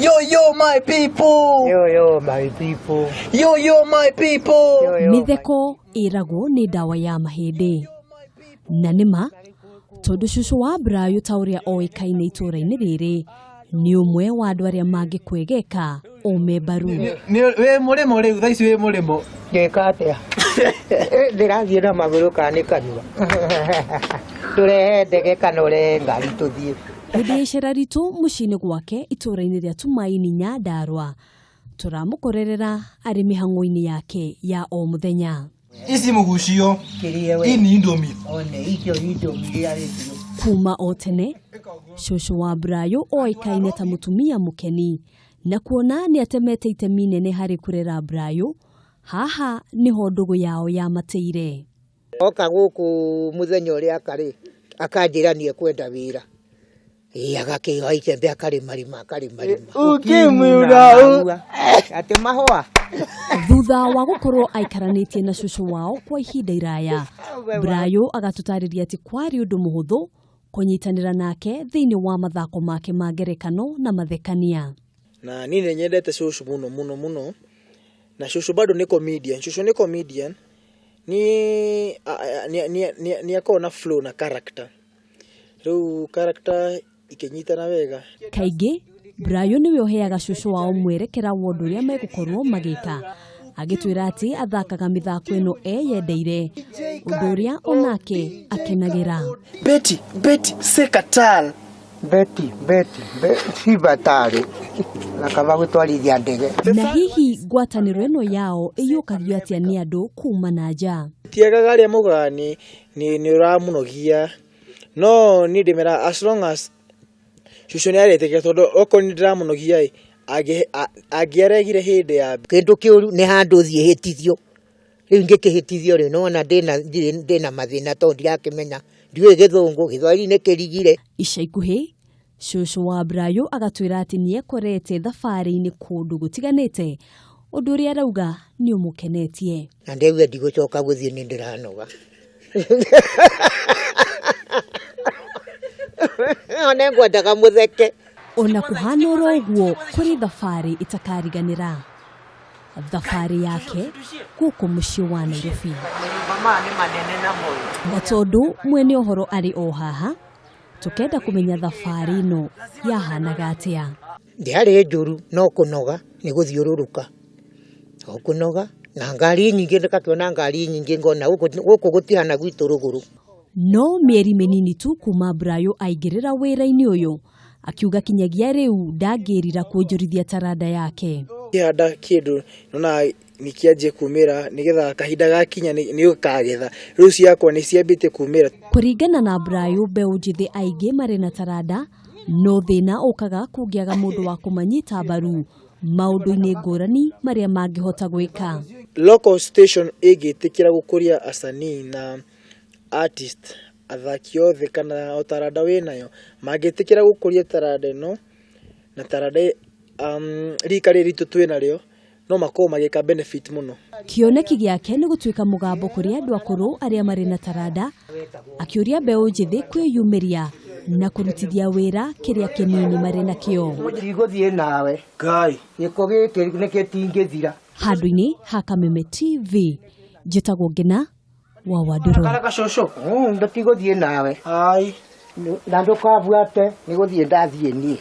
Yo, yo, my people. Yo, yo, my people. Yo, yo, my people. Yo, yo, Mĩtheko ĩragwo nĩ ndawa ya mahĩndĩ. Na nĩma tondũ cũcũ wa Brayo ta ũrĩa oĩkaine itũũra-inĩ rĩrĩ nĩ ũmwe wa andũ arĩa mangĩkwegeka ũme mbaru. Wĩ mũrĩmo rĩu, thaa ici wĩ mũrĩmo. Ngĩka atĩa? Ndĩrathiĩ na magũrũ kana nĩ kanua? Tũrehe ndege kana ũrehe ngari tũthiĩ. Hĩndĩ ya icera ritũ mũciĩ-inĩ gwake itũũra-inĩ rĩa Tumaini Nyandarua, tũramũkorerera arĩ mĩhang'o-inĩ yake ya o mũthenya. Ici mũgucio. Kĩrĩe we. Hii ni indomie. One icio indomie iria wĩtio. Kuma o tene, cũcũ wa Brayo oĩkaine ta mũtumia mũkeni, na kuona nĩ atemete itemi nene harĩ kũrera Brayo, haha nĩho ndũgũ yao yamatĩire. Oka gũkũ mũthenya ũrĩa akarĩ, akanjĩra nĩ ekwenda wĩra. Ĩĩ agakĩoya icembe akarĩmarĩma akarĩmarĩma. Ukimwĩra Ũkiuna atĩ mahũa. Thutha wa gũkorwo aikaranĩtie na cũcũ wao kwa ihinda iraya, Brayo agatũtarĩria atĩ kwarĩ ũndũ mũhũthũ kũnyitanĩra nake thĩinĩ wa mathako make ma ngerekano na mathekania. Na niĩ nĩ nyendete cũcũ mũno mũno mũno, na cũcũ bado nĩ comedian. Cũcũ nĩ comedian, nĩ nĩ akoragwo na flow na character. Rĩu character ikĩnyitana wega. Kaingĩ Brayo nĩwe ũheaga cũcũ wao mwerekera wa ũndũ ũrĩa megũkorwo magĩka, agĩtwĩra atĩ athakaga mĩthako ĩno eyendeire, ũndũ ũrĩa onake akenagĩra. Betty, Betty, Sekatal. Betty, Betty, si batari. Na kaba gũtwarithia ndege. Na hihi ngwatanĩro ĩno yao ĩiyũkagio atĩa nĩ andũ kuma na nja? Tiagaga arĩa maugaga nĩ ũramũnogia, no niĩ ndĩmeraga as long as cũcũ nĩ aretĩkĩra, tondũ okorwo nĩ ndĩramũnogia ĩ, angĩaregire hĩndĩ ya Kĩndũ kĩũru nĩ handũ thiĩ hĩtithio. Rĩu ngĩkĩhĩtithio rĩ, nĩwona ndĩna mathĩna tondũ ndirakĩmenya. Ndiũĩ gĩthũngũ, gĩthweri nĩ kĩrigire. Ica ikuhĩ, cũcũ wa Brayo agatwĩra atĩ nĩ ekorete thabarĩ-inĩ kũndũ gũtiganĩte, ũndũ ũrĩa arauga nĩ ũmũkenetie. Na ndauga ndigũcoka gũthiĩ nĩ ndĩranoga. One ngwendaga mũtheke. Ona kũhana oro ũguo, kũrĩ thabarĩ ĩtakariganĩra. Thabarĩ yake gũkũ mũciĩ wa Nairobi. Na tondũ mwene ũhoro arĩ o haha, tũkenda kũmenya thabarĩ ĩno yahanaga atĩa. Ndĩarĩ njũru no kũnoga nĩ gũthiũrũrũka. O kũnoga na ngari nyingĩ, ndĩgakĩona ngari nyingĩ ngona gũkũ gũtihana gwitũ rũgũrũ. No mĩeri mĩnini tu kuma Brayo aingĩrĩra wĩra-inĩ ũyũ, akiuga kinyagia rĩu ndangĩrira kuonjorithia taranda yake. Kĩhanda kĩndũ nona nĩ kĩanjie kumĩra nĩgetha kahinda gakinya nĩ ũkagetha. Rĩu ciakwa nĩ ciambĩtie kumĩra. Kũringana na Brayo, mbeũ njĩthĩ aingĩ marĩ na taranda, no thĩna ũkaga kũngĩaga mũndũ wa kũmanyita mbaru maũndũ-inĩ ngũrani marĩa mangĩhota gwĩka. Local station ĩngĩtĩkĩra gũkũria asanii na artist, athaki othe kana o taranda wĩnayo, mangĩtĩkĩra gũkũria taranda ĩno na taranda rika rĩrĩ ritũ twĩnarĩo, no makorwo magĩka benefit mũno. Kĩoneki gĩake nĩ gũtuĩka mũgambo kũrĩ andũ akũrũ arĩa marĩ na taranda, akĩũria mbeũ njĩthĩ kwĩyumĩria na kũrutithia wĩra kĩrĩa kĩnini marĩ nakĩo. Ndigũthiĩ nawe. Ngai. Gĩko gĩkĩ nĩ gĩtingĩthira. Handũ-inĩ ha Kameme TV, njĩtagwo Ngina wa Wandũrũ. Karaka cũcũ. Ndũtigũthiĩ nawe. Ai. Na ndũkabuate, nĩ gũthiĩ ndathiĩ niĩ.